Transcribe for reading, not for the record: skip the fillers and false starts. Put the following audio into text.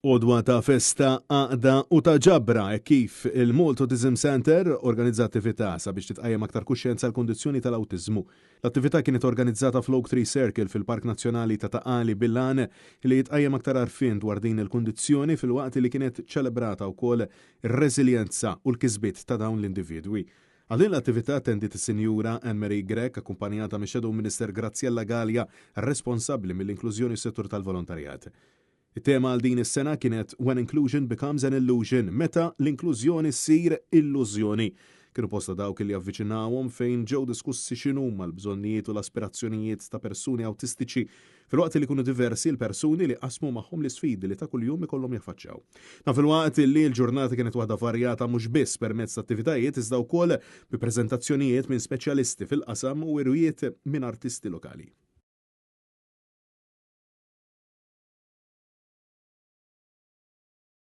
Għodwa ta' festa, għaqda u ta' ġabra hekk kif il-Malta Autism Centre organizza attività sabiex titqajjem aktar kuxjenza għall-kundizzjoni tal-awtiżmu. L-attività kienet organizzata fl-Oak Tree Circle fil-Park Nazzjonali ta' Ta' Qali bil-għan li jitqajjem aktar għarfien dwar din il-kundizzjoni filwaqt li kienet ċelebrata wkoll ir-reżiljenza u l-kisbiet ta' dawn l-individwi. Għal din l-attività attendiet is-Sinjura Anne Marie Grech akkumpanjata mix-Shadow Minister Graziella Galea responsabbli mill-inklużjoni u s-settur tal-volontarjat. It-tema għal din is-sena kienet When Inclusion Becomes an Illusion, meta l-inklużjoni ssir illużjoni. Kienu bosta dawk li avviċinawhom fejn ġew diskussi x'inhuma l-bżonnijiet u l-aspirazzjonijiet ta' persuni awtistiċi filwaqt li kienu diversi l-persuni li qasmu magħhom l-isfidi li ta' kuljum ikollhom jaffaċċjaw. Dan filwaqt li l-ġurnata kienet waħda varjata mhux biss permezz ta' attivitajiet iżda wkoll bi preżentazzjonijiet minn speċjalisti fil-qasam u wirjiet minn artisti lokali.